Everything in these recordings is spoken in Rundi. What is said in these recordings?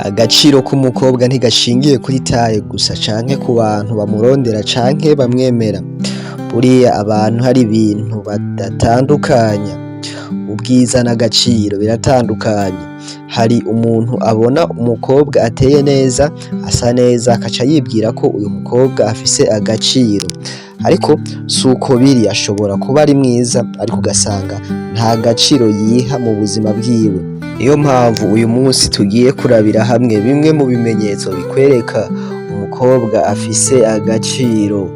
Agaciro k'umukobwa ntigashingiye kuri taille gusa canke ku bantu bamurondera canke bamwemera. Buriya abantu hari ibintu badatandukanya, ubwiza n'agaciro biratandukanye. Hari umuntu abona umukobwa ateye neza, asa neza, akaca yibwira ko uyu mukobwa afise agaciro, ariko suko biri. Ashobora kuba ari mwiza, ariko ugasanga nta gaciro yiha mu buzima bwiwe. Niyo mpamvu uyu munsi tugiye kurabira hamwe bimwe mu bimenyetso bikwereka umukobwa afise agaciro.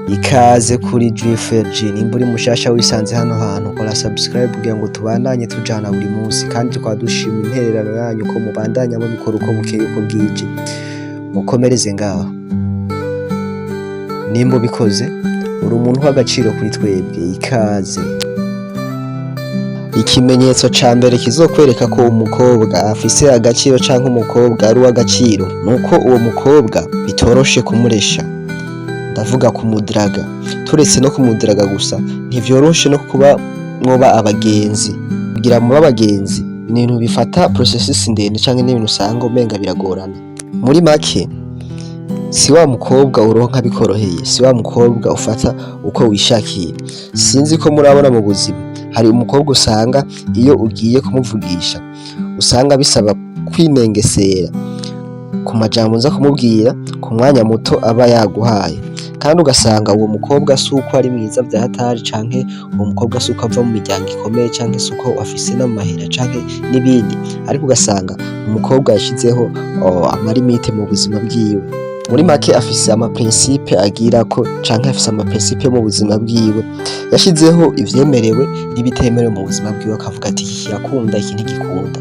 Ikaze kuri GFG. Nimba uri mushasha wisanze hano hantu, kora subscribe kugira ngo tubandanye tujana buri munsi, kandi tukaba dushima intererano yanyu ko mubandanya mubikora uko bukeye uko bwije. Mukomereze ngaho. Nimba ubikoze, uri umuntu w'agaciro kuri twebwe. Ikaze. Ikimenyetso ca mbere kizokwereka ko umukobwa afise agaciro canke umukobwa ari uw'agaciro, nuko uwo mukobwa bitoroshe kumuresha, ndavuga kumudiraga. Turetse no kumudiraga gusa, ntivyoroshe no kuba mwoba abagenzi. Kugira mube abagenzi ni ibintu bifata processus ndende, canke n'ibintu usanga umenga biragorana. Muri make, si wa mukobwa uronka bikoroheye, si wa mukobwa ufata uko wishakiye. Sinzi ko murabona mu buzima hari umukobwa usanga iyo ugiye kumuvugisha usanga bisaba kwinengesera ku majambo uza kumubwira ku mwanya muto aba yaguhaye, kandi ugasanga uwo mukobwa suko ari mwiza vya hatari, canke uwo mukobwa suko ava mu miryango ikomeye, canke suko afise n'amahera, canke n'ibindi, ariko ugasanga umukobwa yashizeho ama limites mu buzima bwiwe. Muri make, afise ama principes agirako, canke afise ama principes yo mu buzima bwiwe, yashizeho ivyemerewe n'ibitemerewe mu buzima bwiwe, akavuga ati: "Iki kirakunda, iki ntigikunda."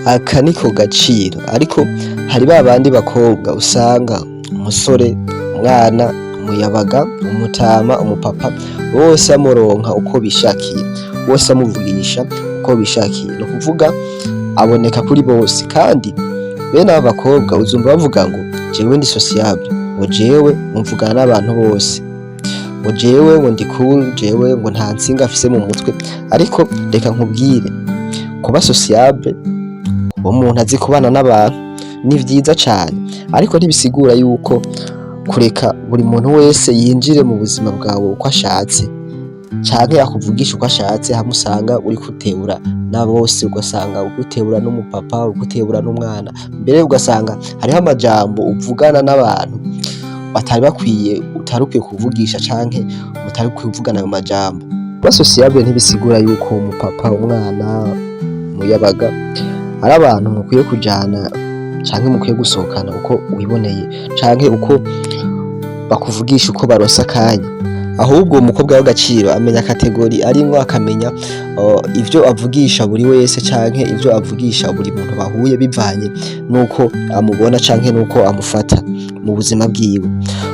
Aka niko gaciro. Ariko hari babandi bakobwa usanga umusore, umwana, umuyabaga, umutama, umupapa, bose bamuronka uko bishakiye, bose bamuvugisha uko bishakiye, ni ukuvuga aboneka kuri bose. Kandi bene aba bakobwa uzumva bavuga ngo: "Jewe ndi sociable", ngo: "Jewe mvugana n'abantu bose", ngo: "Jewe", ngo: "Ndi cool", jewe ngo nta ntsinga afise mu mutwe. Ariko reka nkubwire, kuba sociable, kuba umuntu azi kubana n'abantu, ni vyiza cane, ariko ntibisigura yuko kureka buri muntu wese yinjire mu buzima bwawe uko ashatse canke akuvugisha uko ashatse, hamwe usanga uriko utebura na bose, ugasanga uriko utebura n'umupapa, uriko utebura n'umwana, mbere ugasanga hariho amajambo uvugana n'abantu batari bakwiye, utari ukwiye kuvugisha, canke mutari ukwiye kuvugana ayo majambo. Kuba sociable ntibisigura yuko umupapa, umwana, umuyabaga ari abantu mukwiye kujana canke mukwiye gusohokana uko wiboneye, canke uko bakuvugisha, uko baronse akanya. Ahubwo umukobwa w'agaciro amenya catégorie arimwo, akamenya ivyo avugisha buri wese canke ivyo avugisha buri muntu bahuye, bivanye nuko amubona canke nuko amufata mu buzima bwiwe.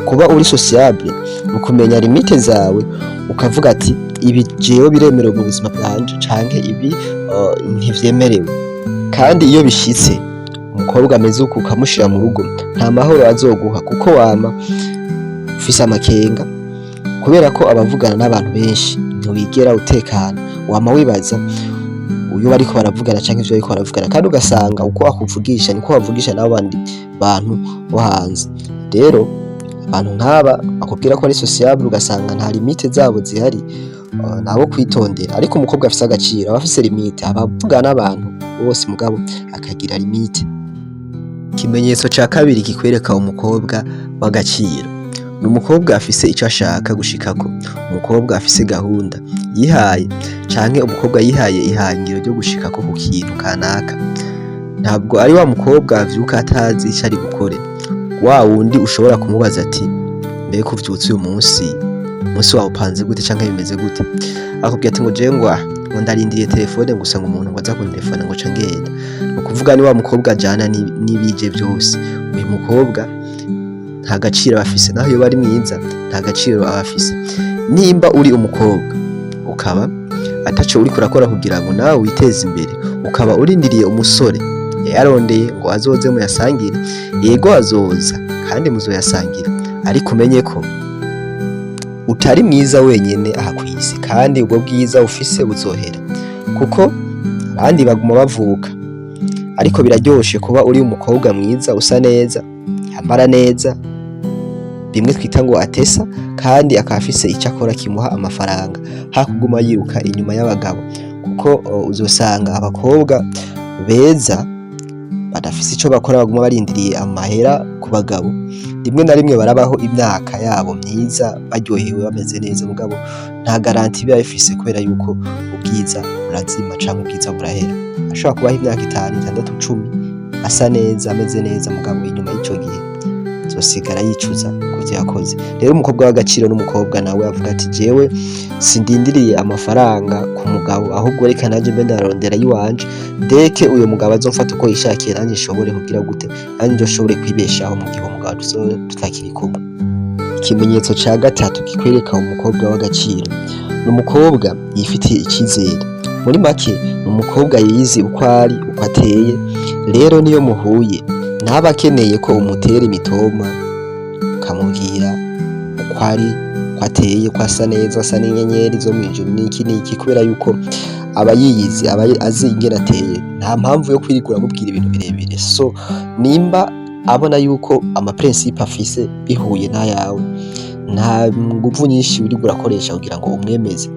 Kuba uri sociable ni ukumenya limites zawe, ukavuga ati: "Ibi jewe biremerewe mu buzima bwanje", canke "Ibi ntivyemerewe." Kandi iyo bishitse umukobwa ameze uku ukamushira mu rugo, nta mahoro azoguha, kuko wama ufise amakenga, kubera ko abavugana n'abantu benshi. Ntiwigera utekana, wama wibaza uyo bariko baravugana canke ivyo bariko baravugana, kandi ugasanga uko akuvugisha niko bavugisha n'abo bandi bantu bo hanze. Rero abantu nk'aba bakubwira ko ari sociable, ugasanga nta limites zabo zihari, nabo kwitondera. Ariko umukobwa afise agaciro aba afise limite, aba avugana n'abantu bose, mugabo akagira limite. Ikimenyetso ca kabiri kikwereka umukobwa w'agaciro ni umukobwa afise ico ashaka gushikako, umukobwa afise gahunda yihaye, canke umukobwa yihaye ihangiro ryo gushikako ku kintu kanaka. Ntabwo ari wa mukobwa avyuka atazi ico ari bukore, wa wundi ushobora kumubaza ati: "Mbega uvyutse uyu munsi, umunsi wawe upanze gute canke bimeze gute?" Akubwira ati ngo: "Jewe ngo ah, ngo ndarindiriye telefone gusa, ngo umuntu ngo aza kuntelefona, ngo ca ngenda." Ni ukuvuga ni wa mukobwa ajana n'ibije vyose. Uyu mukobwa nta gaciro aba afise, naho yoba ari mwiza, nta gaciro aba afise. Nimba uri umukobwa ukaba ataco uriko urakora kugira ngo nawe witeze imbere, ukaba urindiriye umusore yayarondeye ngo azoze muyasangire, yego azoza kandi muzoyasangira, ariko umenye ko utari mwiza wenyene aha kw'isi, kandi ubwo bwiza ufise buzohera, kuko abandi baguma bavuka. Ariko biraryoshe kuba uri umukobwa mwiza, usa neza, yambara neza, bimwe twita ngo atesa, kandi akaba afise ico akora kimuha amafaranga, ha kuguma yiruka inyuma y'abagabo. Kuko uzosanga abakobwa beza badafise ico bakora, baguma barindiriye amahera ku bagabo, rimwe na rimwe barabaho imyaka yabo myiza baryohewe, bameze neza, mugabo nta garantie biba bifise, kubera yuko ubwiza burazima canke ubwiza burahera. Ashobora kubaho imyaka 5, 6, 10 asa neza, ameze neza, mugabo inyuma y'ico gihe azosigara yicuza kuvyo yakoze. Rero umukobwa w'agaciro n'umukobwa nawe avuga ati: "Jewe sindindiriye amafaranga ku mugabo, ahubwo reka nanje mbe ndarondera ayiwanje, ndeke uyo mugabo azomfata uko yishakiye, nanje nshobore kugira gute, nanje nzoshobore kwibeshaho mu gihe umugabo tuzoba tutakiri kumwe." Ikimenyetso ca gatatu kikwereka umukobwa w'agaciro ni umukobwa yifitiye icizere. Muri make, ni umukobwa yiyizi uko ari, uko ateye. Rero niyo muhuye, ntaba akeneye ko umutera imitoma, ukamubwira uko ari, uko ateye, ko asa neza, asa n'inyenyeri zo mw'ijuru, n'iki n'iki, kubera yuko aba yiyizi, aba azi ingene ateye. Nta mpamvu yo kwirirwa uramubwira ibintu birebire. So nimba abona yuko ama principes afise bihuye n'ayawe, nta nguvu nyinshi wirirwa urakoresha kugira ngo umwemeze,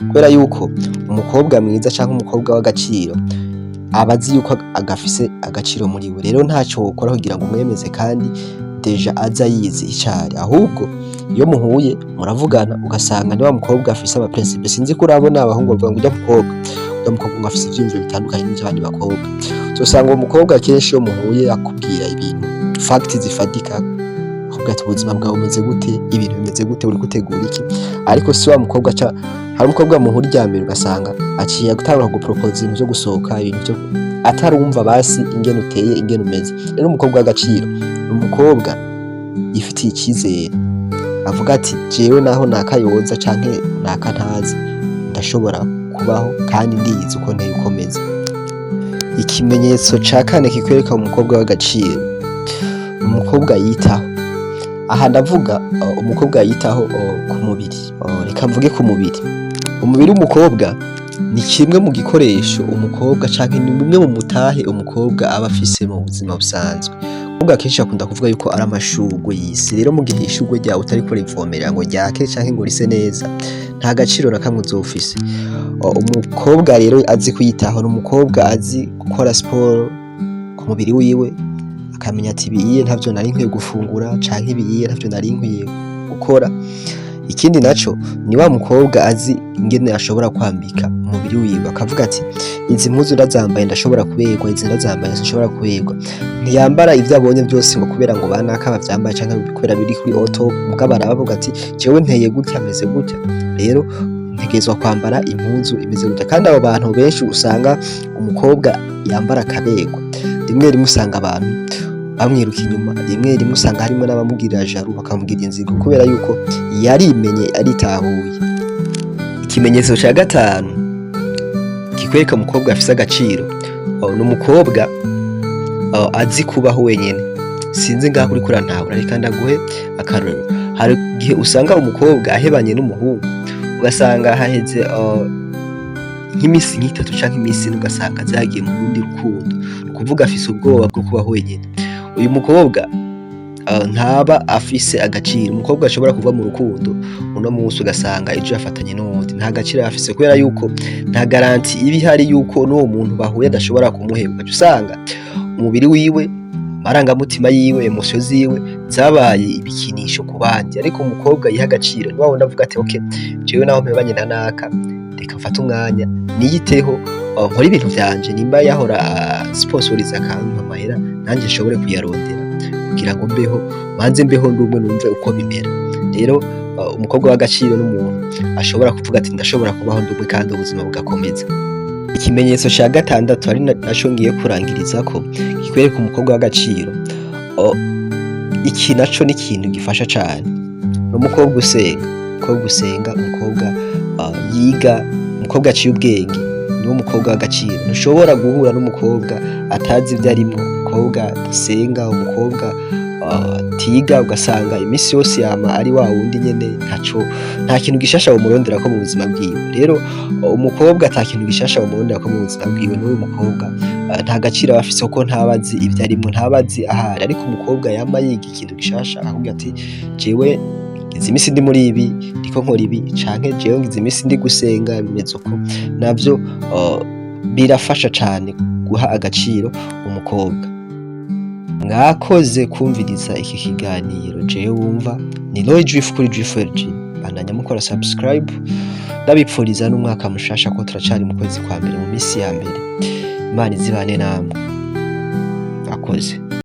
kubera yuko umukobwa mwiza canke umukobwa w'agaciro aba azi yuko agafise agaciro muri we. Rero ntaco wokora kugira ngo umwemeze, kandi déjà aza yizi icari. Ahubwo iyo muhuye muravugana, ugasanga ni wa mukobwa afise ama principes. Sinzi ko urabona abahungu bavuga ngo urya mukobwa ngo afise ivyiyumviro bitandukanye n'ivy'abandi bakobwa. Uzosanga uwo mukobwa kenshi iyo muhuye akubwira ibintu facts zifatika, akubwira ati: "Ubuzima bwawe bumeze gute? Ibintu bimeze gute? Uriko utegura iki?" Ariko si wa mukobwa aca, hari umukobwa muhura irya mbere ugasanga aciye gutangura kugupropoza ibintu vyo gusohoka, ibintu vyo atarumva basi ingene uteye, ingene umeze. Rero umukobwa w'agaciro ni umukobwa yifitiye icizere, avuga ati: "Jewe naho nakayoza canke naka ntazi, ndashobora kubaho kandi ndiyizi uko nteye, uko meze." Ikimenyetso ca kane kikwereka umukobwa w'agaciro, umukobwa yitaho. Aha ndavuga umukobwa yitaho ku mubiri. Reka mvuge ku mubiri. Umubiri w'umukobwa ni kimwe mu gikoresho umukobwa, canke ni bimwe mu mutahe umukobwa aba afise mu buzima busanzwe. Umukobwa akenshi akunda kuvuga yuko ari amashurwe y'isi. Rero mu gihe ishurwe ryawe utariko urivomerera ngo ryake canke ngo rise neza, nta gaciro na kamwe uzoba ufise. Umukobwa rero azi kwiyitaho ni umukobwa azi gukora siporo ku mubiri wiwe, akamenya ati: "Ibiyiye ntavyo nari nkwiye gufungura, canke ibiyiye ntavyo nari nkwiye gukora." Ikindi naco, ni wa mukobwa azi ingene ashobora kwambika umubiri wiwe, akavuga ati: "Izi mpuzu ndazambaye ndashobora kuberwa, izi ndazambaye sinshobora kuberwa." Ntiyambara ivyo abonye vyose ngo kubera ngo banaka bavyambaye canke kubera biri kuri auto, mugabo araba avuga ati: "Jewe nteye gutya, meze gutya, rero ntegerezwa kwambara impuzu imeze gutya." Kandi abo bantu benshi usanga umukobwa yambara akaberwa, rimwe rimwe usanga abantu bamwiruka inyuma, rimwe rimwe usanga harimo n'abamugirira jaloux, bakamugirira inzigo, kubera yuko yarimenye, aritahuye. Ikimenyetso ca gatanu kikwereka umukobwa afise agaciro, ni umukobwa azi kubaho wenyene. Sinzi ngaho uriko urantahura, reka ndaguhe akarorero. Hari igihe usanga umukobwa ahebanye n'umuhungu, ugasanga haheze nk'imisi nk'itatu canke imisi 4, ugasanga zagiye mu rundi rukundo. Ni ukuvuga afise ubwoba bwo kubaho wenyene. Uyu mukobwa ntaba afise agaciro. Umukobwa ashobora kuva mu rukundo uno munsi, ugasanga ejo yafatanye n'uwundi, nta gaciro aba afise, kubera yuko nta garantie iba ihari yuko n'uwo muntu bahuye adashobora kumuheba. Ugaca usanga umubiri wiwe, amarangamutima yiwe, émotions ziwe zabaye ibikinisho ku bandi. Ariko umukobwa yiha agaciro ni wa wundi avuga ati: "Okay, jewe naho mpebanye na naka, reka mfate umwanya niyiteho, nkore ibintu vyanje. Nimba yahora sponsoriza akampa amahera, nanje nshobore kuyarondera kugira ngo mbeho, manze mbeho ndi umwe, numve uko bimera." Rero umukobwa w'agaciro n'umuntu ashobora kuvuga ati: "Ndashobora kubaho ndi umwe kandi ubuzima bugakomeza." Ikimenyetso ca gatandatu, ari naco ngiye kurangirizako, kikwereka umukobwa w'agaciro, iki naco ni ikintu gifasha cane, ni umukobwa usenga. Umukobwa usenga, umukobwa yiga, umukobwa aciye ubwenge, niwo mukobwa w'agaciro. Ntushobora guhura n'umukobwa atazi ivyo arimwo, umukobwa adasenga, umukobwa atiga, ugasanga imisi yose yama ari wa wundi nyene, ntaco, nta kintu gishasha womuronderako mu buzima bwiwe. Rero umukobwa ata kintu gishasha womuronderako mu buzima bwiwe, n'uyu mukobwa. nta gaciro aba afise, kuko ntaba azi ivyo arimwo, ntaba azi ahari. Ariko umukobwa yama yiga ikintu gishasha, akakubwira ati: "Jewe ngize imisi ndi muri ibi, ndiko nkora ibi", canke "Jewe ngize imisi ndi gusenga, bimeze uko". Navyo birafasha cane guha agaciro umukobwa. Mwakoze kumviriza iki kiganiro. Jewe wumva ni Roy Drift kuri Drift LG. Bandanya mukora subscribe. Ndabipfuriza n'umwaka mushasha, ko turacari mu kwezi kwa mbere, mu misi ya mbere. Imana izibane namwe. Mwakoze.